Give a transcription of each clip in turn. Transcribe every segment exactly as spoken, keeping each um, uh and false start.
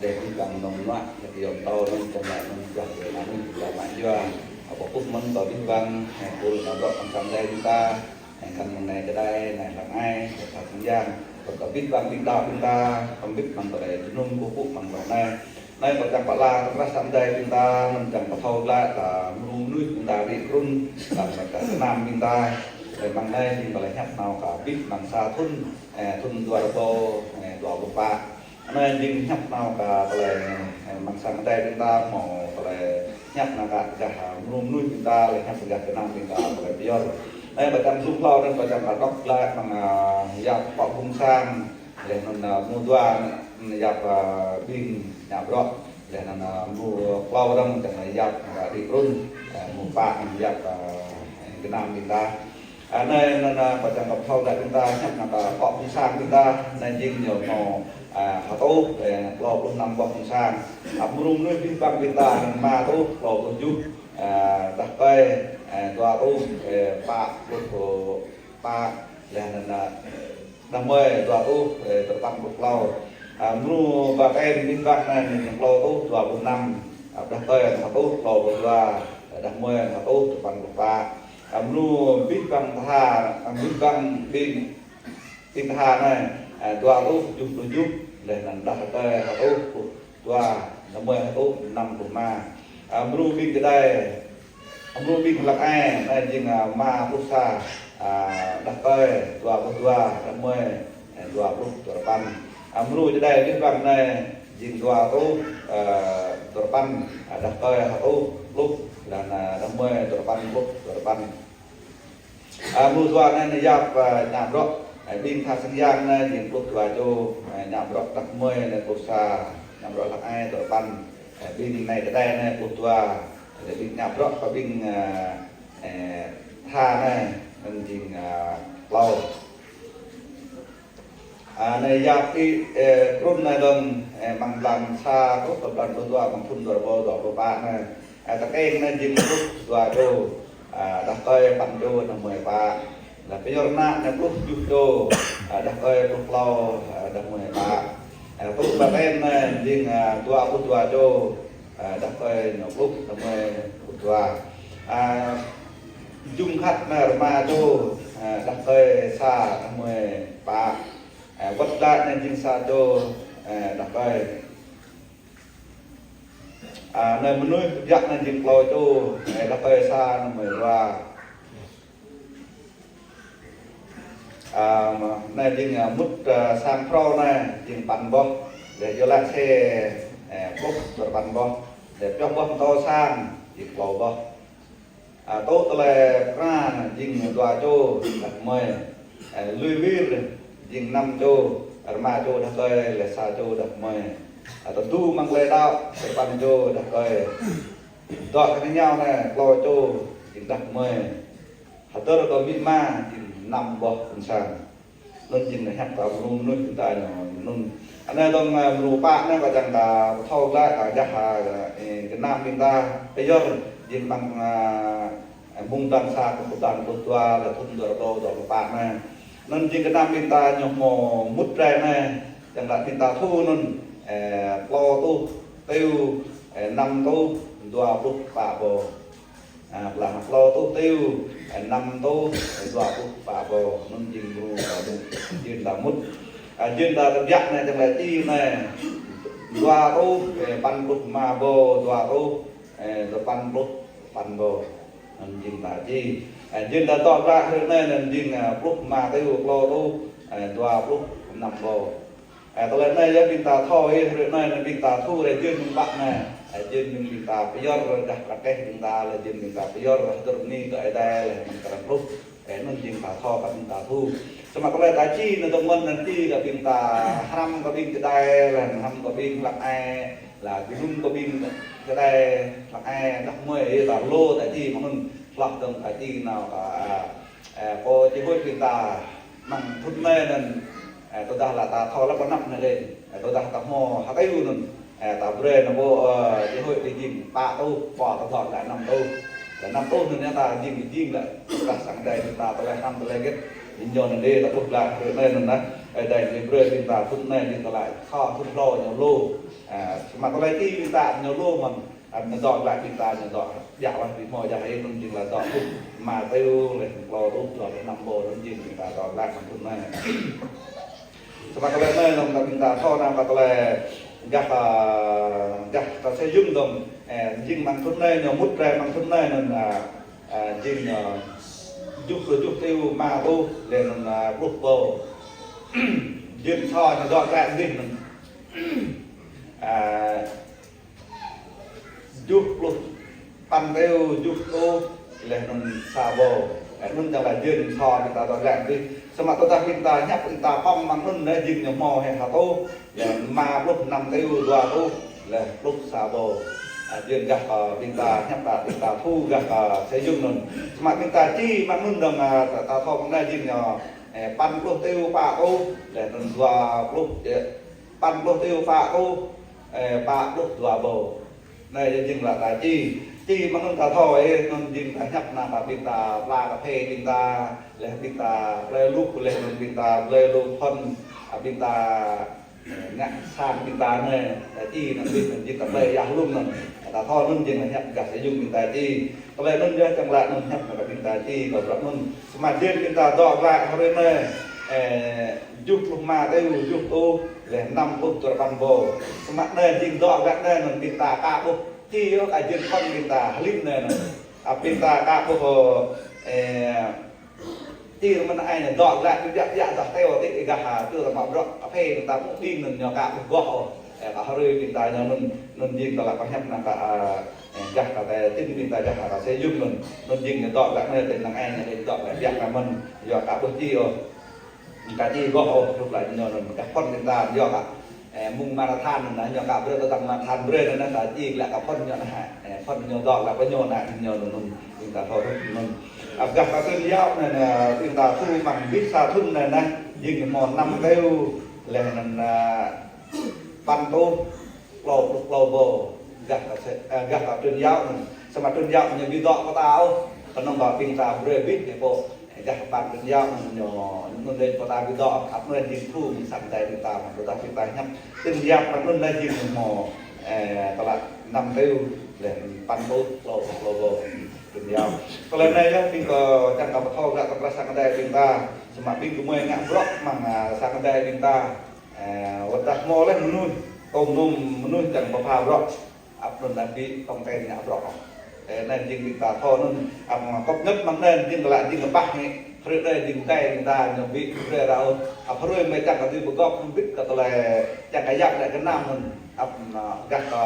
Đe ƀing ƀăng nông nuă, đe ƀing yom tâu nông čang lăi nông juă đe năn nông juă mă juă. Apa pŭ mơ̆n kơ ƀing ƀăng, eh, pul nă brŏk ƀăng sang đe ƀing ta, eh, kăn mơ̆ng anai čơđai, anai hlăk ai, kơ ta sang yang, kơ ƀing ƀăng ƀing đaŏ ƀing ta, kơ ƀing ƀăng tơlơi jơnum kơ pŭ ƀăng ƀăng anai. Anai kơ čang pơala kơ krah sang đe ƀing ta, năn čang pơthâo glaĭ ta mơnuih ƀing ta rĭ krŭn, ta mơta kơnam ƀing ta. Tơlơi ƀăng anai ƀing ta lĕ hiăp nao kơ ƀing ƀăng sa thŭn, eh, thŭn dua rơbâo, eh, dua pluh pă. Anai jing hiăp nao kơ tơlơi, eh, mơ̆ng sang đe ƀing ta hmâo tơlơi hiăp nao kơ gah, eh, mơnuih ƀing ta, lĕ hiăp gah kơnam ƀing ta tơlơi pơyơr. Anai ƀơi čang sum hlâo anai ƀơi čang ta dŏ glaĭ mơ̆ng, eh, yap pŏk ƀung sang, lĕ năn, eh, mơ̆ng dua, mm, yap, eh, ƀing ñă brŏk, lĕ năn, eh, mơ̆ng klâo rơ̆ng čang yap, eh, rĭ krŭn, eh, mơ̆ng pă yap, eh, kơnam ƀing ta. Anai, anai, anai, ƀơi čang kơ pơthâo glaĭ ƀing ta, hiăp nao kơ pŏk ƀung sang ƀing ta, anai jing ñu hmâo, ah, hơtuh, eh, klâo pluh năm boh ƀung sang. Ah, mơnuih ƀing ƀăng ƀing ta, anai rơma rơtuh, klâo pluh tơjuh, ah, đah rơkơi, eh, dua rơtuh, eh, pă pluh, pă, lĕ anai, anai, đah kơmơi dua rơtuh, eh, duarơpăn pluh klâo. Ah, mơnuih ƀă kơ ƀing ƀăng anai, anai jing klâo rơtuh, dua pluh năm, ah, đah rơkơi hơtuh, klâo pluh dua, eh, đah kơmơi hơtuh, duarơpăn pluh pă. Ah, mơnuih ƀing ƀăng tha, ah, ƀing ƀăng ƀing, ƀing tha anai, ah, dua rơtuh tơjuh pluh tơjuh, lĕ năn đah rơkơi hơtuh pluh dua, đah kơmơi hơtuh năm pluh rơma. Ah, mơnuih ƀing čơđai, ah, mơnuih ƀing hlăk ai, anai jing, ah, rơma pluh sa, ah, đah rơkơi dua pluh dua, đah kơmơi, eh, dua pluh duarơpăn. Ah, mơnuih čơđai ƀing ƀăng anai jing dua rơtuh, eh, duarơpăn, ah, đah rơkơi hơtuh pluh, lĕ năn, ah, đah kơmơi duarơpăn pluh duarơpăn. Ah, mơnuih dua anai, anai yap, ah, ñă brŏk, ah, ƀing tha sang yang anai jing pluh dua čô, ah, ñă brŏk đah kơmơi anai pluh sa, ñă brŏk hlăk ai duarơpăn, ah, ƀing anai čơđai anai pluh dua, ah, ƀing ñă brŏk kơ ƀing, ah, eh, tha anai, anŭn jing, ah, klâo. Ah, anai yap rĭ, eh, krŭn anai dơ̆ng, eh, mơ̆ng blan sa truh kơ blan pluh dua, mơ̆ng thŭn dua rơbâo dua pluh pă anai. Eh, tơkeng anai jing pluh dua čô, ah, đah rơkơi păn čô, đah kơmơi pă. Lĕ pơyơr ană anai pluh tơjuh čô, ah, đah rơkơi pluh klâo, ah, đah kơmơi pă. Eh, tŭ ƀă ten anai jing, ah, dua pluh dua čô, ah, đah rơkơi ñu pluh, đah kơmơi pluh dua. Ah, jum khăt anai rơma čô, ah, đah rơkơi sa, đah kơmơi pă. Eh, wơ̆t glaĭ anai jing sa čô, eh, đah rơkơi. Ah, anai mơnuih tơbiă anai jing klâo čô, eh, đah rơkơi sa, đah kơmơi dua. Ah, anai jing, ah, mŭt, ah, sang phrâo anai jing păn boh. Lĕ yua lăi se, eh, pluh duarơpăn boh. Lĕ pioh boh pơtô sang jing klâo boh. Ah, tŭ tơlơi pơkra anai jing dua čô, đah kơmơi. Eh, lui wir jing năm čô, rơma čô đah rơkơi, lĕ sa čô đah kơmơi. Ah, tơdu amăng tơlơi đaŏ, duarơpăn čô đah rơkơi. Dŏ kơ ñu anai klâo čô, jing đah kơmơi. Hơdơr kơ amĭ ama jing năm boh ƀôn sang. Anŭn jing anai hiăp kơ mơnuih ƀing ta ñu anŭn. Anai dơ̆ng, ah, mơnuih pă anai kơ čang ta pơthâo glaĭ, ah, gah, ah, eh, kơnam ƀing ta pơyơr jing ƀăng, ah, eh, mơ̆ng blan sa truh kơ blan pluh dua, lĕ thŭn dua rơbâo dua pluh pă anai. Anŭn jing kơnam ƀing ta ñu hmâo mŭt rai anai, čang lăi ƀing ta thu anŭn, eh, klâo rơtuh, triu, eh, năm rơtuh, dua pluh pă rơbâo. Ah, blah klâo rơtuh triu, eh, năm rơtuh, eh, dua pluh pă rơbâo, anŭn jing mơnuih ta mŭt, jing ta mŭt. Ah, jing ta tơbiă anai, čang lăi čih anai, dua rơtuh, eh, păn pluh rơma rơbâo, dua rơtuh, eh, duarơpăn pluh păn rơbâo. Anŭn jing ta čih. Eh, jing ta dŏ glaĭ hrơi anai, anŭn jing, ah, pluh rơma triu, klâo rơtuh, eh, dua pluh năm rơbâo. Eh, tơlơi anai yơh ƀing ta thâo, ih, hrơi anai anai ƀing ta thu rai jên mơ̆ng ƀă anai. Eh, jên mơ̆ng ƀing ta pơyơr gah prăk keh ƀing ta, lĕ jên ƀing ta pơyơr hơdơr bơni kơ Ơi Adai, lĕ mơ̆ng krăn pluh. Eh, anŭn jing ta thâo kơ ƀing ta thu. Samơ̆ tơlơi ta čih anai dơ̆ng mơ̆n anai čih kơ ƀing ta hrăm kơ ƀing čơđai, lĕ hrăm kơ ƀing hlăk ai, lĕ jơnum kơ ƀing čơđai hlăk ai, đah kơmơi, ih, ta lu ta čih mơ̆n, hloh dơ̆ng ta čih nao kơ, ah, eh, pô čih huĭ ƀing ta mơ̆ng thŭn anai anŭn, eh, tơdah lĕ ta thâo lăp anăp anai lĕ, eh, tơdah ta hmâo hơtai anŭn, eh, ta brơi nao pô, eh, čih huĭ ƀing jing pă rơtuh, pô ta thâo lĕ năm rơtuh. Lĕ năm rơtuh anŭn yơh ta jing jing lĕ, tơdah sang Ơi Adai ƀing ta tơlơi hrăm tơlơi hơget, jing ñu anŭn lĕ ta ƀuh lĕ hrơi anai anŭn anai, Ơi Adai ñu brơi ƀing ta thŭn anai ƀing ta lăi thâo thŭn hlâo ñu lu. A, samơ̆ tơlơi či ƀing ta ñu lu mơ̆n, a, ñu dŏ glaĭ ƀing ta ñu dŏ, djă̱ wah ƀing hmâo djă̱ hĭ anŭn jing laĭ dŏ ƀuh, rơma rơtuh, leh anŭn klâo rơtuh, dua pluh năm rơtuh, anŭn jing ƀing ta dŏ glaĭ mơ̆ng thŭn anai. Samơ̆ tơlơi anai anŭn ta ƀing ta thâo anŭn kơ tơlơi gah, a, gah ta sơyŭng dơ̆ng, ơ, jing mơ̆ng thŭn anai ñu mŭt rai mơ̆ng thŭn anai anŭn, a, a, jing, a, tơjuh pluh tơjuh rơtuh rơma rơtuh, leh anŭn, a, pluh rơbâo. Jing sô ñu dŏ glaĭ dih anŭn. A, tơjuh pluh păn rơtuh tơjuh rơtuh, leh anŭn sa rơbâo. Leh anŭn čang laĭ jing sô ñu ta dŏ glaĭ dih. Samơ̆ tơdah ƀing ta hiăp ƀing ta pơ̆ng mơ̆ng anŭn anai jing ñu hmâo hĭ sa rơtuh. Leh rơma pluh năm rơtuh dua rơtuh, leh pluh sa rơbâo. A, jing gah, ơ, ƀing ta hiăp ta, ƀing ta thu gah, ơ, sơyŭng anŭn. Samơ̆ ƀing ta či mơ̆ng anŭn dơ̆ng, a, ta, ta thâo mơ̆ng anai jing ñu, ơ, păn pluh rơtuh pă rơtuh, leh anŭn dua pluh, ơ, păn pluh rơtuh pă rơtuh, ơ, pă pluh dua rơbâo. Anai jing laĭ ta či, či mơ̆ng anŭn ta thâo, ơ, anŭn jing ta hiăp anŭn ta ƀing ta pla kơphê ƀing ta, leh ƀing ta plơi luk, leh anŭn ƀing ta plơi luk phŭn, a, ƀing ta ngă sang ƀing ta anai, ta či anŭn ƀing anŭn jing ta plơi yah lung anŭn. Ta thâo anŭn jing laĭ hiăp gah sơyŭng ƀing ta či. Tơlơi anŭn yơh čang laĭ anŭn hiăp anŭn kơ ƀing ta či, kơ bruă anŭn. Samơ̆ jing ƀing ta dŏ glaĭ hrơi anai, ơ, tơjuh pluh rơma rơtuh tơjuh rơtuh, leh năm pluh duarơpăn rơbâo. Samơ̆ anai jing dŏ glaĭ anai anŭn ƀing ta ka ƀuh či yơh kơ jing phŭn ƀing ta hlim anai anŭn. A, ƀing ta ka ƀuh, ơ, Či mơ̆n anai anai dŏ glaĭ ƀiă ƀiă dŏ teo tĭ gah, a, tui ta mă bruă kơphê ta ƀu ƀing anŭn ñu ka ƀuh goh ôh. Ơ, kơ hrơi ƀing ta ñu anŭn, anŭn jing ta laĭ pơhiăp anŭn kơ, a, ơ, gah kơ tơlơi či ƀing ta gah kơ sơyŭng anŭn. Anŭn jing ñu dŏ glaĭ anai tơl anai anai dŏ glaĭ ƀiă kơ mơ̆n, yua ka ƀuh či ôh. Ka či goh ôh, hrup laĭ ñu anŭn gah phŭn ƀing ta yua kơ Ơ, mơ̆ng mơra than anŭn, ñu ka brơi tơdang mơra than brơi anŭn, ta či glaĭ kơ phŭn ñu anŭn. Ơ, phŭn ñu dŏ glaĭ pơ ñu anŭn, ñu anŭn, anŭn, ƀing ta thâo hrup anŭn. Ăp gah kơ tơlơi yua anŭn, ơ, ƀing ta thu mơ̆ng ƀiă sa thŭn anŭn, jing hmâo năm rơtuh, leh anŭn, ơ, păn rơtuh, klâo pluh klâo rơbâo, gah kơ se-, ơ, gah kơ tơlơi yua anŭn. Samơ̆ tơlơi yua ñu ƀu dŏ pơ ta ôh, kơnơ̆ng kơ ƀing ta brơi ƀiă ñu pô. Gah păn tơlơi yua anŭn ñu, anŭn dêh pô ta ƀu dŏ, ăp anŭn jing thu mơ̆ng sang Ơi Adai ƀing ta, mơ̆ng ƀing ta ƀing ta hiăp. Tơlơi yua anŭn anai jing mơ̆, ơ, tơlơi năm rơtuh, leh păn rơtuh, klâo, klâo rơbâo, tơlơi yua. Tơlơi anai yơh, ƀing kơ čang kơ pơthâo glaĭ kơ pơala sang Ơi Adai ƀing ta, samơ̆ ƀing gơmơi ngă bruă mơ̆ng, ơ, sang Ơi Adai ƀing ta, ơ, wơ̆t dah hmâo leh mơnuih, tôm nôm mơnuih čang pơpha bruă. Ăp anŭn anai ƀu tong ten ngă bruă. Ơ, anai jing ƀing ta thâo anŭn, ăp ngă kŏp ngă mơ̆ng anai jing laĭ jing kơƀah anai. Hrơi anai jing dai ƀing ta ñu ƀu brơi ră ôh. Ăp hrơi mơ̆ čang kơ tui pơgop hơbĭt kơ tơlơi čang kơ yap lĕ gơnam anŭn. Ăp anŭn gah kơ,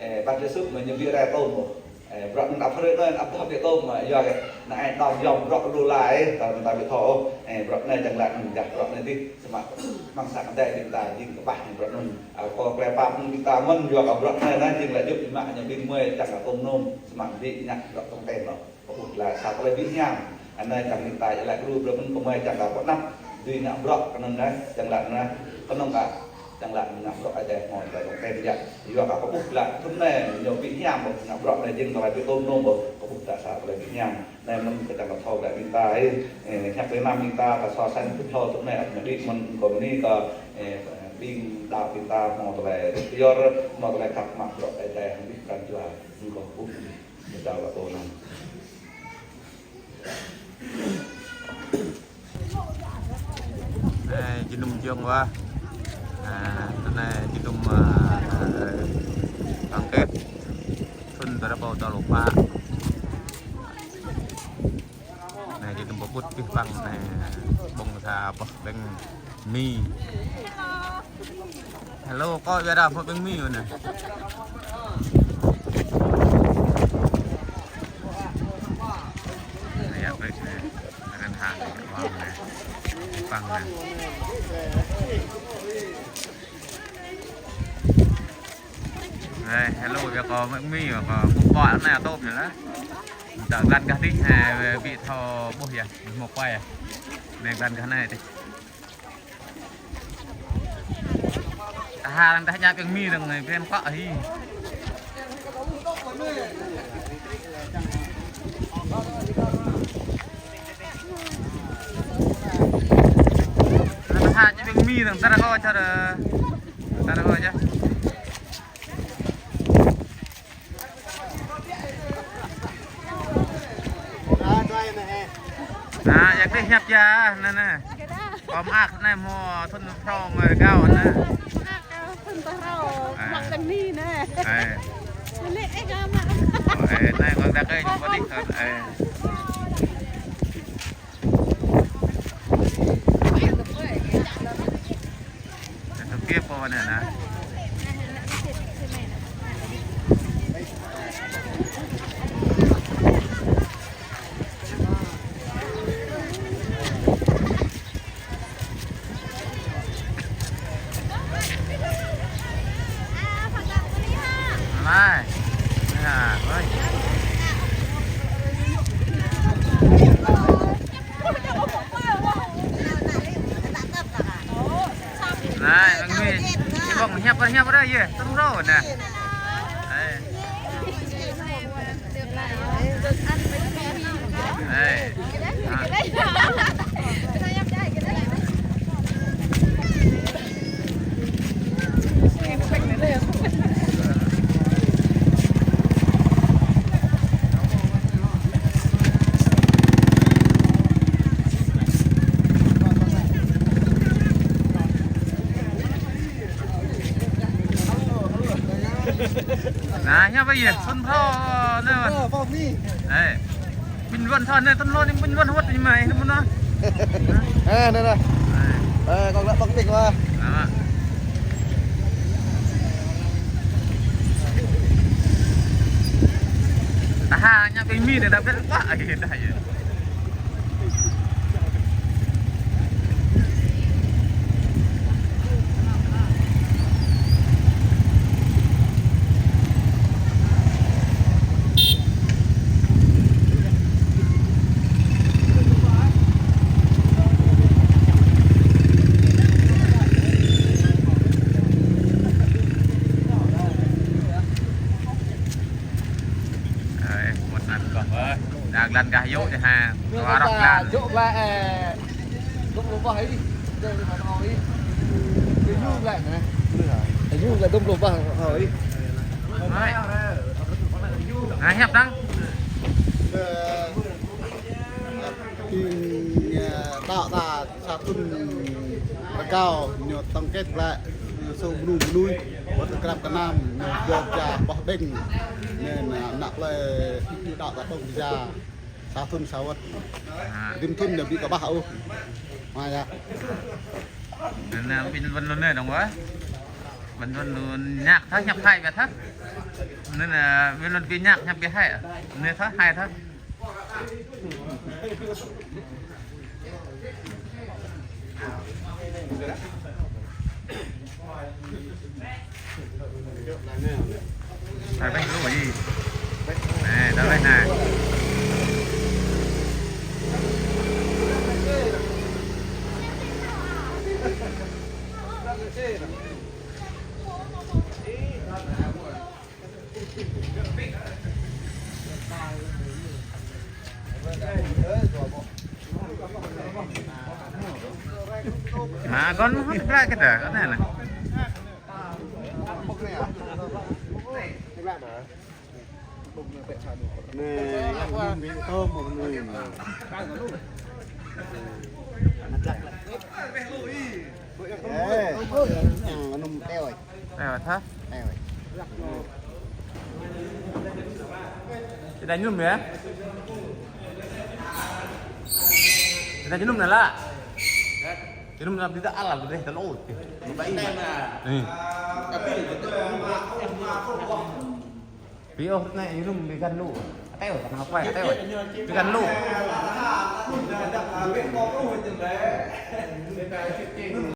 ơ, ƀă Yêsu mơ̆ ñu ƀu rai tôm ôh. Ơ, bruă anŭn ăp hrơi anai ăp dah ƀu tôm mơ̆ yua kơ anai đom yom bruă lu lai, ta, ta ƀu thâo ôh. Ơ, bruă anai čang laĭ anŭn gah bruă anai dih. Samơ̆ mơ̆ng sang Ơi Adai ƀing ta jing kơƀah ñu bruă anŭn. Ơ, kơ tơlơi pap ƀing ta mơ̆n yua kơ bruă anai anŭn jing laĭ djŏp ƀing mă ñu ƀing gơmơi čang kơ tôm nôm, samơ̆ ƀu ngă bruă tong ten ôh. Kơ ƀuh laĭ sa tơlơi ƀu hiam. Anai čang ƀing ta laĭ gru bruă mơ̆n gơmơi čang kơ pơnăp, ƀu ngă bruă kơnơ̆ng anai, čang laĭ anai, kơnơ̆ng kơ, čang laĭ ngă bruă Ơi Adai hmâo tơlơi tong ten biă. Yua kơ kơ ƀuh laĭ thŭn anai ñu ƀu hiam ôh, ngă bruă anai jing tơlơi ƀu tôm nôm ôh, kơ ƀuh laĭ sa tơlơi ƀu hiam. Anai mơ̆n kơ čang kơ thâo glaĭ ƀing ta, ơ, ơ, hiăp lĕ năm ƀing ta, kơ so sánh kơ thâo tŭ anai ăt mơ̆ đĭ mơ̆n kơ mơni kơ, ơ, ƀing đaŏ ƀing ta hmâo tơlơi pơyơr, hmâo tơlơi khăp mă bruă Ơi Adai hăng ƀing pran jua, hăng kơ ƀuh, ơ, đaŏ kơ tơnăn. Anai, jơnum jơng wa. Ơ, anai jơnum, ơ, ơ, băng kết. Thŭn dua rơbâo dua pluh pă. Anai, jơnum pơƀut pih păng anai, ƀơ̆ng sa boh ƀơ̆ng mi. Hello, kơ yua dah boh ƀơ̆ng mi anai. Anai, yua ƀơ̆ng anai. Anai, hăng anai, pih păng anai. Anai, hello, yua kơ ƀơ̆ng mi, yua kơ ƀơ̆ng pơ̆ anai, tôm anai lah. Tơ găn gah dih, ha, ƀu thâo ƀuh yơh, ƀu hmâo quay yơh. Anai găn gah anai dih. Tơha lăng tơha ñă ƀơ̆ng mi dơ̆ng anai, ƀơ̆ng pơ̆ hĭ. Lăng tơha ñă ƀơ̆ng mi dơ̆ng, tơra kơ čar, tơra kơ čar. Hiăp ja, anai, anai. Kâo mơak anai mơ̆ thŭn phrâo mơ̆ rơgao anai. Mơak, ơ, thŭn phrâo, ơ, mơak lăng ni anai. Ơ. Mơnĕ, ơ, kâo mơak. Ơ, anai kâo đăk ơi, ñu pơđĭ kâo, ơ. Tơkep pô anai anai. Anai. Anai, ơi. Anai, ơi, mi. Ih, ƀong, hiăp, hiăp rai, yơh. Tŭ rô, anai. Ơi. Ơi. Anai, hiăp ƀai yơh, thŭn phrâo anai. Thŭn phrâo, phrâo mi. Ơi. Ƀing Luan thâo anai, thŭn phrâo anai, ƀing Luan hơwơ̆t ñu mơai, anai mơ̆n anai. Ơ, anai, anai. Ơi. Ơ, kâo lăp ƀơ̆ng pik mơ̆. Anai. Taha, ñu ƀing mi anai, đa ƀĕ ƀă, ơi, đa yơh. Ơi, mŭt anŭn kâo, ơ. Đang lăn gah yŭ dih ha. Kâo arăng lăn. Yŭ glaĭ, ơ, dŏm lŏm boh ih. Dŏm lŏm boh ih. Yŭ glaĭ anai. Yŭ glaĭ dŏm lŏm boh ih. Ơi. Anai, hiăp dơ̆ng. Ƀing, ơ, đaŏ ta sa thŭn rơgao ñu tổng kết glaĭ, ñu sô mơnuih mơnuih, wơ̆t kơ krăp kơnam, ñu djơ̆ ja boh ƀing, anŭn, ơ, ană plơi ñu đaŏ ta ƀơ̆ng ja, sa thŭn sa wơ̆t. Rĭm thŭn ñu ƀu kơƀah ôh. Mă yơh. Anŭn, ơ, ƀing Luan anai dơ̆ng wơ̆t. Ƀing Luan anai ñăk thâo, hiăp hai ƀiă thâo. Anŭn, ơ, ƀing Luan ƀu ñăk, hiăp ƀu hai. Anai thâo, hai thâo. Hai ƀĕ lu ih. Anai, đa ƀĕ anai. Hă, kâo hơ̆t glaĭ kơ ta, kơ anai anai. Anai, anŭn ƀing tôm, anŭn. Ơ, anŭn teo ơi. Teo ơi, hă? Teo ơi. Či đa ñu mơ̆n yơh? Či đa ñu mơ̆n anai lah. Ñu mơ̆n anai ƀing ta alal ƀu dêh ta lŏ. Ih. Ƀu ôh, anai ñu mơ̆n ƀing găn lu. Ateo, kơnang apa, ateo. Ƀing găn lu.